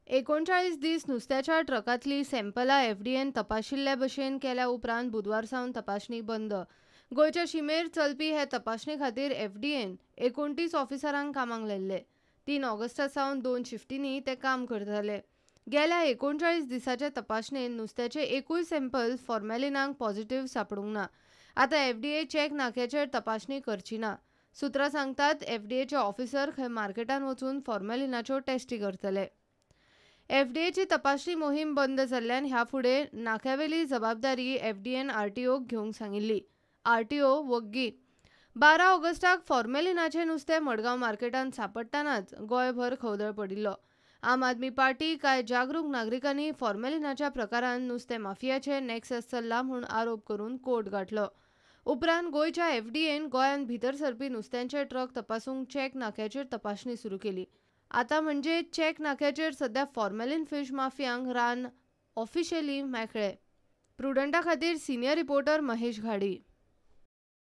39 दीस नुस्त्याच्या ट्रकांतली सॅम्पलां एफडीएन तपाशिल्ले भशेन केल्या उपरांत बुधवार सावन तपासणी बंद. गोंयच्या शिमेर चलपी हे तपासणे खातीर एफडीएन 29 ऑफिसरांक कामाक लायिल्ले. 3 ऑगस्टा सावन 2 शिफ्टींनी ते काम करताले. गेल्या 39 दिसाच्या तपासणेन नुस्त्याचे एकूय सॅम्पल फॉर्मेलिनाक पॉझिटिव्ह सापडूंक ना. आतां एफडीए चेक नाक्याचेर तपासणी करची ना. सुत्रां सांगतात एफडीएचे ऑफिसर खंय मार्केटान वचून फॉर्मेलिनाच्यो टेस्टी करतले. एफडीएची तपासणी मोहीम बंद जाल्ल्यान ह्या फुडें नाक्यावेली जबाबदारी एफडीएन आरटीओक घेवंक सांगिल्ली. आरटीओ वग्गी. 12 ऑगस्टाक फॉर्मेलिनाचें नुस्तें मडगांव मार्केटांत सांपडटनाच गोंयभर खवदळ पडिल्लो. आम आदमी पार्टी कांय जागरूक नागरिकांनी फॉर्मेलिनाच्या प्रकारान नुस्तें माफियाचे नॅक्सस चल्ला म्हूण आरोप करून कोर्ट गाठलो. उपरांत गोंयच्या एफडीएन गोंयांत भितर सरपी नुस्त्यांचे ट्रक तपासूंक चेक नाक्याचेर तपासणी सुरू केली. आतां म्हणजे चेक नाक्याचेर सध्या फॉर्मेलिन फिश माफियांक रान ऑफिशियली मेकळें. प्रुडंटा खातीर सिनियर रिपोर्टर महेश घाडी.